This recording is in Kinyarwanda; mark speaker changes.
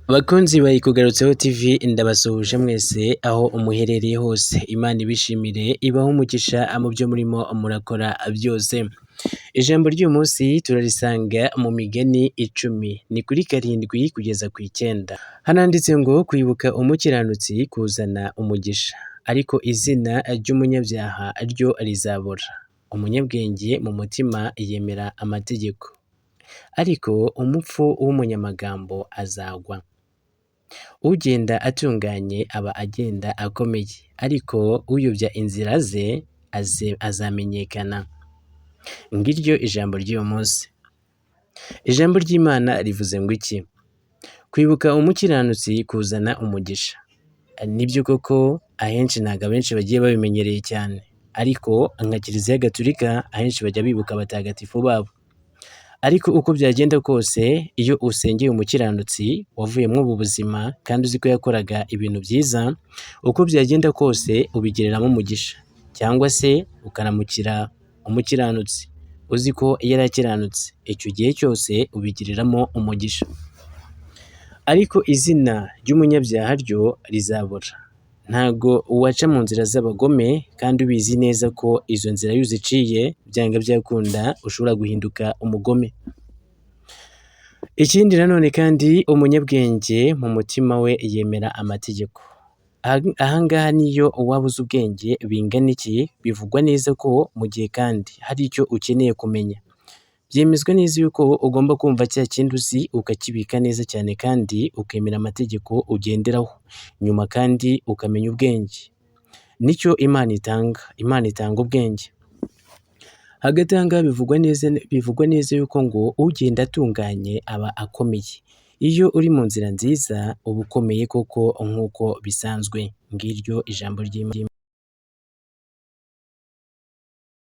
Speaker 1: Bakunzi ba Ikugarutseho TV, ndabasuhuje mwese aho muherereye hose. Imana ibishimire, ibahe umugisha mu byo murimo murakora byose. Ijambo ry'uyu munsi turarisanga mu Migani 10, ni kuri 7 kugeza ku 9. Hananditse ngo: "Kwibuka umukiranutsi kuzana umugisha, ariko izina ry'umunyabyaha ryo rizabura. Umunyabwenge mu mutima yemera amategeko, ariko umupfu w'umunyamagambo azagwa. Ugenda atunganye aba agenda akomeye, ariko uyobya inzira ze azamenyekana." Ngiryo ijambo ry'uyu munsi. Ijambo ry'Imana rivuze ngo iki? Kwibuka umukiranutsi kuzana umugisha. Nibyo koko, ahenshi ntabwo abenshi bagiye babimenyereye cyane, ariko nka Kiliziya Gatulika ahenshi bajya bibuka abatagatifu babo. Ariko uko byagenda kose, iyo usengeye umukiranutsi wavuye muri ubu buzima kandi uzi ko yakoraga ibintu byiza, uko byagenda kose ubigereramo umugisha, cyangwa se ukaramukira umukiranutsi uzi ko yari akiranutse, icyo gihe cyose ubigiriramo umugisha. Ariko izina ry'umunyabyaha ryo rizabura. Ntago waca mu nzira z'abagome kandi ubizi neza ko izo nzira iyo uziciye, byanga byakunda ushobora guhinduka umugome. Ikindi nanone kandi, umunyabwenge mu mutima we yemera amategeko. Ahangaha niyo waba uzi ubwenge bingana iki, bivugwa neza ko mu gihe kandi hari icyo ukeneye kumenya, byemezwa neza yuko ugomba kumva cya kindi uzi, ukakibika neza cyane, kandi ukemera amategeko ugenderaho, nyuma kandi ukamenya ubwenge. Nicyo Imana itanga, Imana itanga ubwenge. Hagati aha ngaha bivugwa neza yuko ngo ugenda atunganye aba akomeye. Iyo uri mu nzira nziza uba ukomeye koko nk'uko bisanzwe. Ngiryo ijambo ry'Imana.